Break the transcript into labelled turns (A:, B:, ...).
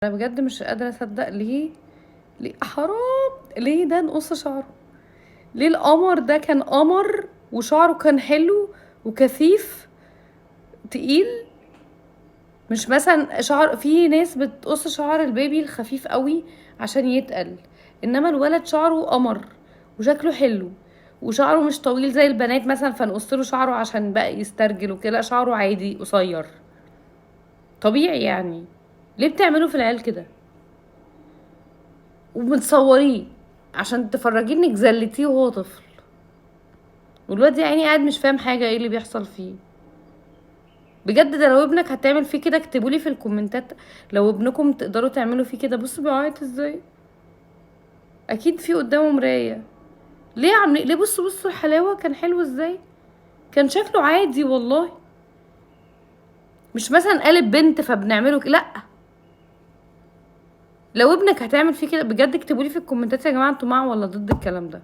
A: انا بجد مش قادرة اصدق ليه، ليه حرام، ليه ده نقص شعره؟ ليه القمر ده كان قمر وشعره كان حلو وكثيف تقيل؟ مش مثلا شعر، في ناس بتقص شعر البيبي الخفيف قوي عشان يتقل، انما الولد شعره قمر وشكله حلو وشعره مش طويل زي البنات مثلا فنقص له شعره عشان بقى يسترجل وكده، لا شعره عادي قصير طبيعي. ليه بتعملوا في العيال كده وبتصوريه عشان تفرجيه انك زلتيه وهو طفل، والواد يا عيني قاعد مش فاهم حاجة ايه اللي بيحصل فيه. بجد ده لو ابنك هتعمل فيه كده اكتبولي في الكومنتات لو ابنكم تقدروا تعملوا فيه كده. بصوا بيعيط ازاي، اكيد في قدامه مراية. ليه عاملين ليه؟ بصوا بصوا الحلاوة كان حلو ازاي، كان شكله عادي والله، مش مثلا قالب بنت فبنعمله لا لو ابنك هتعمل فيه كده بجد اكتبولي في الكومنتات يا جماعة انتوا مع ولا ضد الكلام ده.